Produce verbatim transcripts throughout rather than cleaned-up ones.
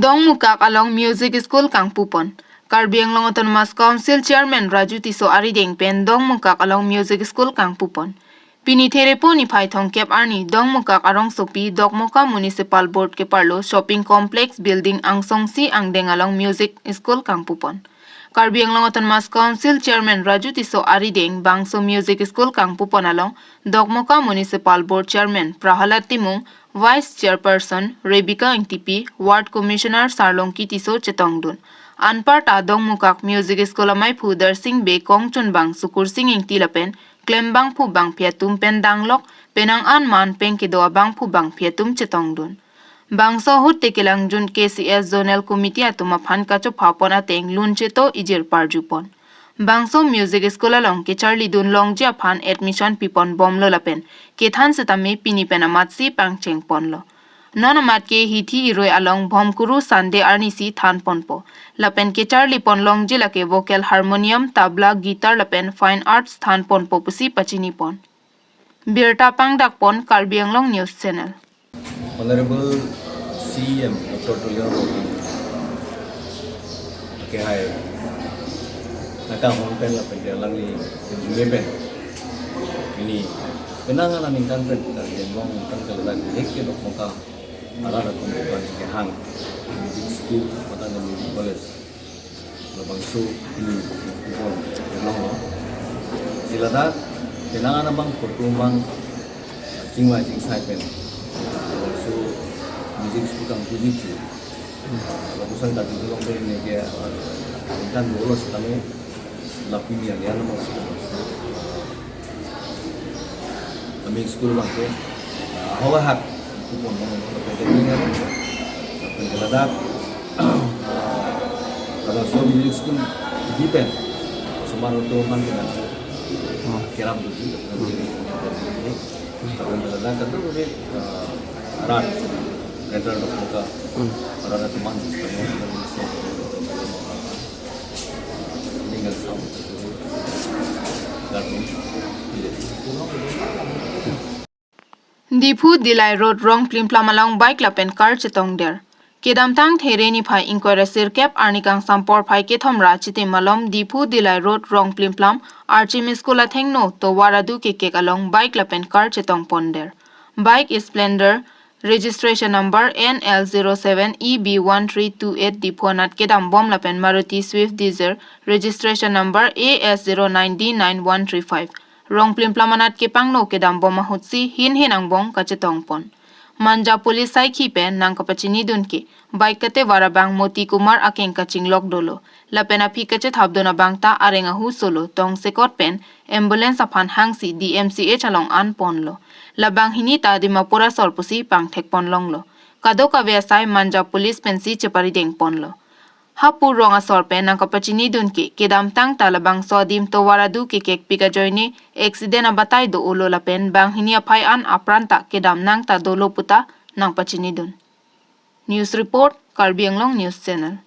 Dongmukak along Music School kangpupon. Karbi Anglong Autonomous Council Chairman Raju Tisso arideng pen Dongmukak along Music School kangpupon. Pini Therepo niphai thomkep arni Dongmukak arongsopi Dokmoka Municipal Board keparlo Shopping Complex Building angsongsi angdeng along Music School kangpupon. Karbi Anglong Autonomous Council Chairman Raju Tisso arideng bangso Music School kangpupon along Dokmoka Municipal Board Chairman Prahalad Timung, Vice Chairperson Rebecca Engtipi, Ward Commissioner Sarlongki Tisso chetongdun. Anparta Dongmukak Music School amaiphu Darsing Bey, kongchunbang Sukursing Engti lapen klembangphu bangphi atum pen danglok penang an man pen kedo abangphu bangphi atum chetongdun. Bangso ahut te kelangjun K C S Zonal Committee atum aphan kachophapon ateng luncheto ijir parjupon. Bangso Music School along kecharlidun longji aphan admission pipon bomlo lapen kethan setame pini pen amatsi pangchengponlo. Non amat ke hithi iroi along Bhomkuru Sunday arnisi thanponpo. Lapen kecharlipon longji lake vocal harmonium, tabla, guitar lapen fine arts thanponpo pusi pachinipon. Birta pangdakpon Karbi Anglong News Channel. Honorable C E M Doctor Tuliram Ronghang akehai akahon pen lapen ke alangli kejui pen pini penang aningkan pen Karbi Anglong tangka ladak hek ke Dokmoka arat atum pen kehang music school mate music college labangso pini pon longlo. Si ladak penang an abang photo mang chingvai chingsai pen labangso music school kangpuji. Lapuson kachinglong pen ne ke, ah, kan dolo setame lapu ni alian mo. Kami school bangke, ah, hawa hak kupon mo mo pen ni kan. Pen keladak, ah, kalau so music school di pen, semar untuk man kita. Oh. Keram tu sih. Tapi keladak kan tu lebih, ah, arat, rental dok muka, hmm, arat teman. Ini kan sama. Garden. Diphu Dillai Road Rongplimplam along bike lapen car chetongder. Kedamtang There niphai ingkoi ra sirkep arni kangsam porphai kethom ra chitim malom Diphu Dillai Road Rongplimplam Archim School athengno tovar adu kekek along bike lapen car chetongponder. Bike Splendor, registration number N L zero seven E B one three two eight Diphu anat kedambom lapen Maruti Swift Dzire, registration number A S zero nine D nine one three five. Rongplimplam anat kepangno kedambom ahutsi hin hin angbong kachetongpon. Manja Police saikhi pen nangkapachinidun ke bike katevar abang Moti Kumar akeng kachinglok dolo. Lapen aphi kachethapdun abang ta areng ahu solo tongsekot pen ambulance aphan hangsi D M C H along anponlo. Labang hini ta Dimapur asor pusi pangthekpon longlo. Kadokave asai Manja Police pensi cheparidengponlo. Hapu rong asor pen nangkapachinidun ke, kedamtang ta labangso adim tovar adu kekekpik ajoine accident abatai do-olo lapen banghini aphai an apran ta kedam nang ta dolo puta nangpachinidun. News report, Karbi Anglong News Channel.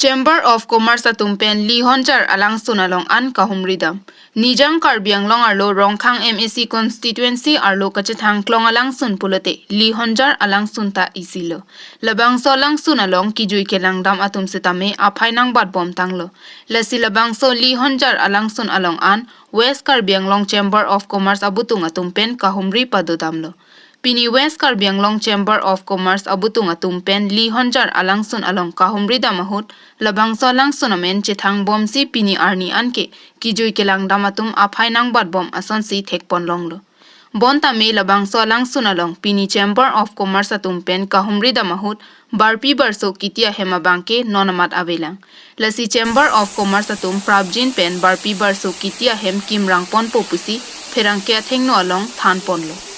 Chamber of Commerce atum pen Lihonjar alangsun along an kahumridam. Nijang Karbi Anglong arlo Rongkhang M A C constituency arlo kachethang klong alangsun pulote Lihonjar alangsun ta isilo. Labangso alangsun along kijui kelangdam atum setame aphai nangbatbom tanglo. Lasi labangso Lihonjar alangsun along an West Karbi Anglong Chamber of Commerce abutung atum pen kahumri padodamlo. Pini West Karbi Anglong Chamber of Commerce abutung atum pen Lihonjar alangsun along kahumridam ahut labangso alangsun amen chethangbomsi pini arni anke kijui kelangdam atum aphai nangbatbom asonsi thekpon longlo. Bonta me labangso alangsun along pini Chamber of Commerce atum pen kahumridam ahut barpi barso kiti ahem abangke non amat avelang. Lasi Chamber of Commerce atum prapjin pen barpi barso kiti ahem kimrangponpo pusi pherangke athengno along thanponlo.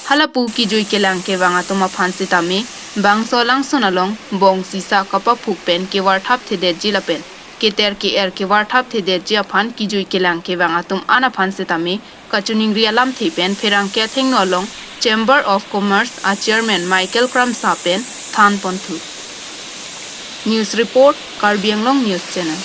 Halapu kijui kelang kevang atum aphan setame bangso alangsun along bong sisa kapaphuk pen kevarthap thedetji lapen keter ke-er kevarthap thedetji aphan kijui kelang kevang atum an aphan setame kachiningri alamthe pen pherangke athengno along Chamber of Commerce a Chairman Michael Kramsa pen thanponthu. News report, Karbi Anglong News Channel.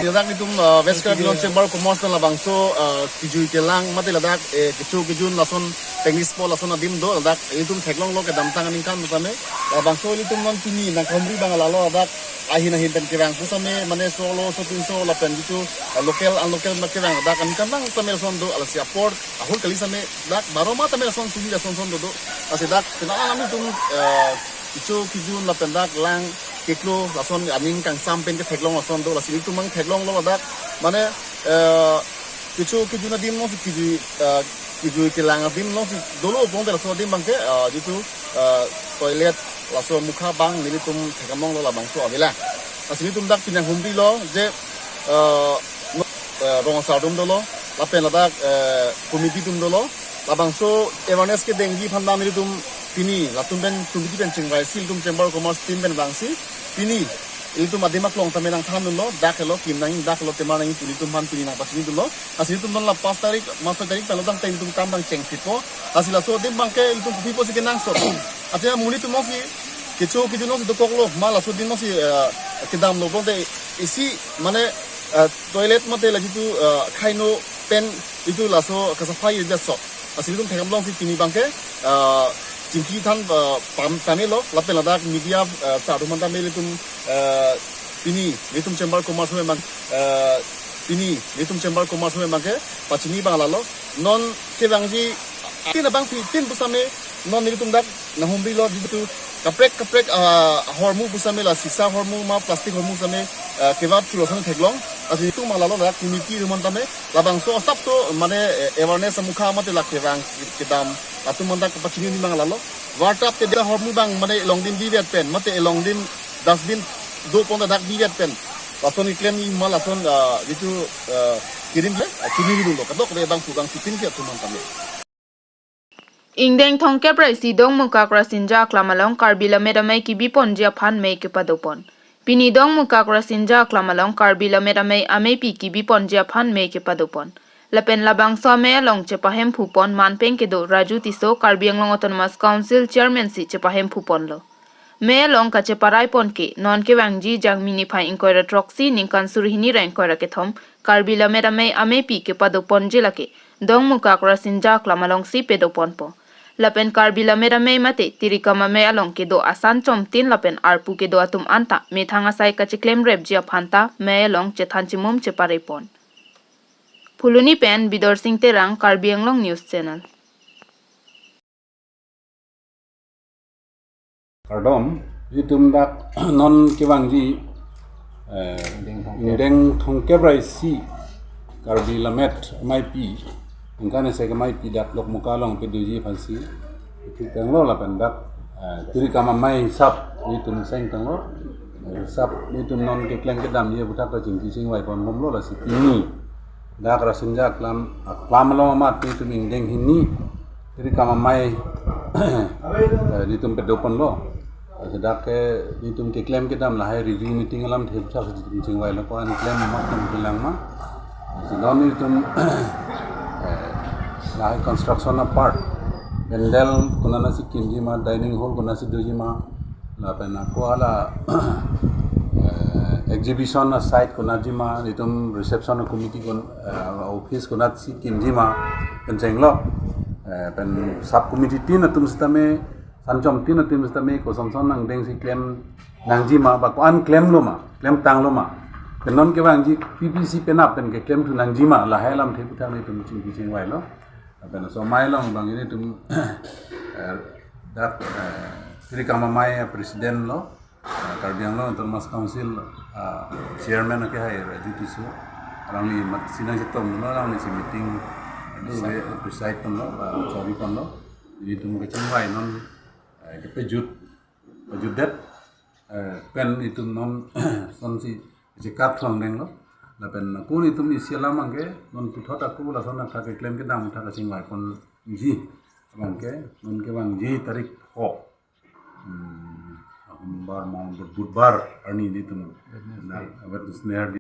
Ladak itum, uh, West Karbi Anglong Chamber of Commerce pen labangso, uh, kijui kelang mate ladak, eh, kecho kejun lason Tennis ball ason adim do, ladak ilitum theklonglo kedamtang aningkan pusitame. Labangso ilitum non pini nangkehumri abang lalo, ladak ahin ahin pen kevang pusitame, mane solo, so pinso lapen jitu, eh, local, unlocal ma kevang, ladak aningkan abang sitame lason do, lasi apor ahut kali sitame, dak baro ma tame lason suri lason son do do. Lasi dak, penang alam ilitum, eh, kecho kejun lapen dak lang keklo lason aning kangsam pen ketheklong lason do, lasi ilitum abang theklonglo ladak, mane, eh, kecho kejun adim alongsi kejui, eh, kejui kelang adim alongsi dolo pon laso adim abangke, eh, jitu, eh, toilet laso mukha abang nelitum thekdamlonglo, labangso avelang. Lasi nelitum dak pini nanghumrilo je, eh, no, eh, rong asar atum dolo, lapen ladak, eh, committee atum dolo, labangso awareness kedengji aphan abang nelitum pini latum pen committee pen chingvaisi, ilitum Chamber of Commerce team pen vangsi, pini ilitum adim aklong tame nangthandunlo, dak helo kim nang, dak helo tema nang, ilitum aphan pini nangpachinidunlo. Lasi ilitum non la pas tarik, mas tarik pen lo tangte ilitum kam abang chengpipo. Lasi laso adim abangke ilitum kopiposi kenangsot. Athe amonit atum alongsi kecho kejun alongsi dokoklo, ma laso adim alongsi, eh, kedamlo pon te isi, mane, eh, toilet mate la jitu, eh, khaino pen jitu laso kesafai ya so. Lasi ilitum thekdamlongsi pini abangke, eh, chingki than, eh, pam, pamelo, lapen ladak media, eh, sar atum aphan tame ilitum, eh, pini nelitum Chamber of Commerce ahoi abang, eh, pini nelitum Chamber of Commerce ahoi abangke pachini abang lalo. Non kevangji tin abang pi tin pusitame non nelitum dak nanghumrilo, jitu kaprek kaprek, ah, ahormu pusitame, la sisa ahormu ma plastic ahormu pusitame, ah, kevap chulo ason theklong. Lasi nelitum abang lalo dak committee atum aphan tame, labangso asap to mane, eh, awareness amukha mate la kevang kedam atum aphan dak pachini abang lalo. Vartap te dak ahormu abang mane elongdim bivet pen, mate elongdim dustbin do pon dak bivet pen, lason keklemji ma lason, ah, jitu, ah, kirim je, ah, chinidunlo, kadokave abang pu abang si tin ke atum aphan tame. Ingdeng thomkep ra isi Dongmukak Rasinja Aklam along Karbi Lammet Amei kebiponji aphan mei kepadopon. Pini Dongmukak Rasinja Aklam along Karbi Lammet Amei ameipi kebiponji aphan mei kepadopon. Lapen labangso amei along chepahemphupon manpeng kedo Raju Tisso, Karbi Anglong Autonomous Council Chairman si chepahemphuponlo. Mei along kacheparaipon ke non kevangji Jangmi niphai ingkoi ra throksi ningkan suri hini ra ingkoi ra kethom Karbi Lammet Amei ameipi kepadoponji lake Dongmukak Rasinja Aklam alongsi pedoponpo. Lapen Karbi Lammet Amei mate Tirikam Amei along kedo asan chomtin lapen arpu kedo atum anta methang asai kacheklemrepji aphanta mei along chethan chimum cheparipon. Phuloni pen Bidorsing Terang, Karbi Anglong News Channel. Kardom, itum dak non kevangji, eh, ingdeng thomkep ra isi Karbi Lammet ameipi, ingkan isi ke ameipi dak Dongmukak along pedoji aphansi. Itum tanglo lapen dak, eh, Tirikam Amei sap itum seng tanglo. Eh, sap itum non keklem kedamji aputhak kachingki chingvai ponbomlo, lasi pini dak Rasinja Aklam, Aklam along amat itum ingdeng hini Tirikam Amei, eh, itum pedoponlo. Lasi dak ke itum keklem kedam lahai review meeting alamthe aputhak itum chingvailo, ko-an klem ma, ko-an kelang ma. Lasi non itum, eh, lahai construction apart, pandal konatsi kimji ma, dining hall konatsi doji ma, lapen ako hala, eh, exhibition a site konatji ma, itum reception committee kon, eh, office konatsi kimji ma, pen chenglo. Eh, pen sub committee tin atum sitame, sanchom tin atum sitame, kosonson angdengsi klem nangji ma, ba ko-an klemlo ma, klemtanglo ma. Pen non kevangji P P C penap pen keklemthu nangji ma, lahai alamthe aputhak itum chingki chingvailo. Lapen laso amei along abang ilitum, eh, dak, eh, Tirikam Amei a president lo, eh, Karbi Anglong Autonomous Council, eh, chairman akehai Raju Tisso, alangli mat sinang chetonglo, alanglisi meeting do, eh, preside ponlo, eh, chari ponlo. Ilitum kachingvai non, eh, kepajut, pajutdet, eh, pen itum non sonsi chekap thongdenglo. Lapen ako itum isi alam abangke non puthot ako lason athak keklem kedam athak kachingvai ponji abangke, non kevangji tarik ho, hmm, Sombor, Mong-, Budbar arni itum na, Wednesday